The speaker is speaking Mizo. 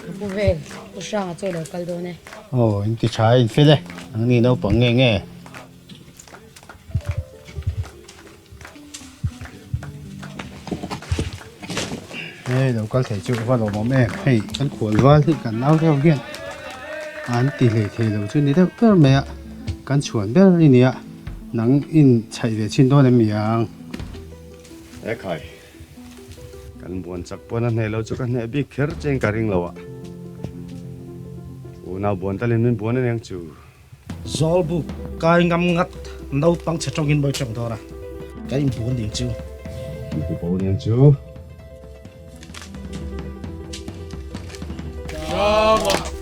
Ka pu vel, Pu Hranga chu a lo kal dawn e. Aw, in ti tha in fel e, nangni naupang nge nge? Hei lo kal thei chu va lawmawm em, hei kan khual val hi kan nau deuh hian an ti hlei thei lo chu ni deuh ber mai a, kan chhuan ber i nia, nang in chhaih ve chhin dawn em mi ang? Ekhai, kan buan chak pawn a hneh lo chu ka hneh bik kher chiang ka ring lo a, unau buan talin min buan aniang chu. Zawlbuk kai ngam ngat naupang chhe tawngin mawi tawng dawn a, kan inbuan ding chu. Inti bo niang chu. Hranga.